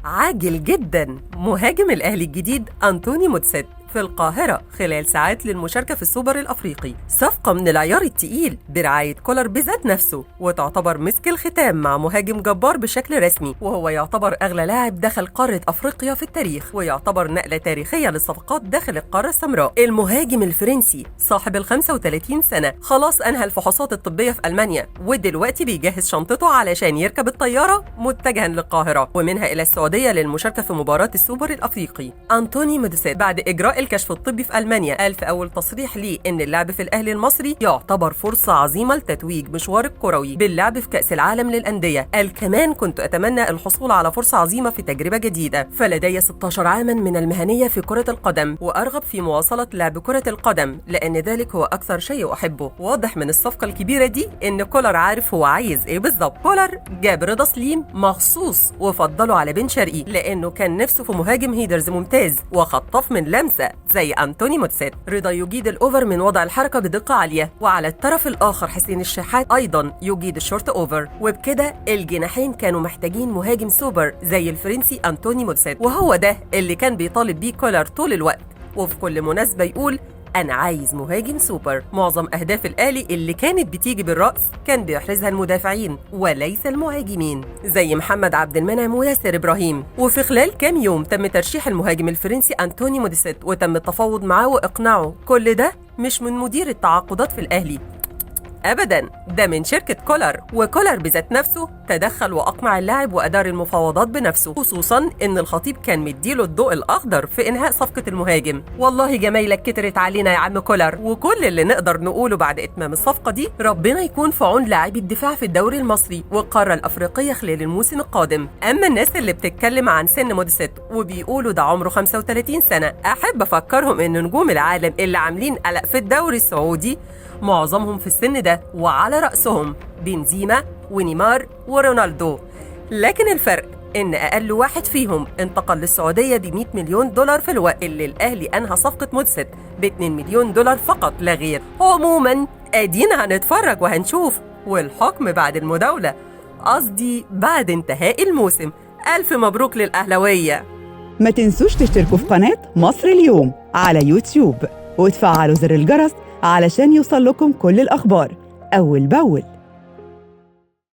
عاجل جدا. مهاجم الأهلي الجديد أنطوني موديست في القاهرة خلال ساعات للمشاركة في السوبر الأفريقي، صفقة من العيار التقيل برعاية كولر بذات نفسه، وتعتبر مسك الختام مع مهاجم جبار بشكل رسمي، وهو يعتبر أغلى لاعب دخل قارة أفريقيا في التاريخ، ويعتبر نقلة تاريخية للصفقات داخل القارة السمراء. المهاجم الفرنسي صاحب ال 35 سنة خلاص أنهى الفحوصات الطبية في ألمانيا، ودلوقتي بيجهز شنطته علشان يركب الطيارة متجها للقاهرة ومنها إلى السعودية للمشاركة في مباراة السوبر الأفريقي. أنطوني موديست بعد إجراء الكشف الطبي في ألمانيا قال في أول تصريح ليه إن اللعب في الأهلي المصري يعتبر فرصة عظيمة لتتويج مشوار الكروي باللعب في كأس العالم للأندية. قال كمان كنت أتمنى الحصول على فرصة عظيمة في تجربة جديدة، فلدي 16 عاما من المهنية في كرة القدم وأرغب في مواصلة لعب كرة القدم لأن ذلك هو أكثر شيء أحبه. واضح من الصفقة الكبيرة دي إن كولر عارف هو عايز إيه بالظبط. كولر جاب رضا سليم مخصوص وفضله على بن شرقي لأنه كان نفسه في مهاجم headers ممتاز وخطف من لمسة زي أنطوني موديست. رضا يجيد ال over من وضع الحركة بدقة عالية، وعلى الطرف الآخر حسين الشحات أيضا يجيد ال short over، وبكده الجناحين كانوا محتاجين مهاجم سوبر زي الفرنسي أنطوني موديست، وهو ده اللي كان بيطالب بيه كولر طول الوقت، وفي كل مناسبة يقول أنا عايز مهاجم سوبر. معظم أهداف الأهلي اللي كانت بتيجي بالرأس كان بيحرزها المدافعين وليس المهاجمين زي محمد عبد المنعم وياسر إبراهيم. وفي خلال كام يوم تم ترشيح المهاجم الفرنسي أنطوني موديست وتم التفاوض معاه وإقناعه. كل ده مش من مدير التعاقدات في الأهلي أبداً، ده من شركة كولر، وكولر بذات نفسه تدخل وأقنع اللاعب وأدار المفاوضات بنفسه، خصوصاً إن الخطيب كان مديله الضوء الأخضر في إنهاء صفقة المهاجم. والله جمايلك كترت علينا يا عم كولر، وكل اللي نقدر نقوله بعد إتمام الصفقة دي ربنا يكون في عون لاعبي الدفاع في الدوري المصري والقارة الأفريقية خلال الموسم القادم. أما الناس اللي بتتكلم عن سن موديست وبيقولوا ده عمره 35 سنة، أحب أفكرهم إن نجوم العالم اللي عاملين قلق في الدوري السعودي معظمهم في السن ده، وعلى رأسهم بنزيما ونيمار ورونالدو، لكن الفرق إن أقل واحد فيهم انتقل للسعودية ب 100 مليون دولار في الوقت اللي الأهلي أنهى صفقة موديست ب 2 مليون دولار فقط لا غير. عموما أدينا هنتفرج وهنشوف، والحكم بعد المداولة، قصدي بعد انتهاء الموسم. ألف مبروك للأهلاوية. ما تنسوش تشتركوا في قناة مصر اليوم على يوتيوب وتفعلوا زر الجرس علشان يوصل لكم كل الأخبار أول بأول.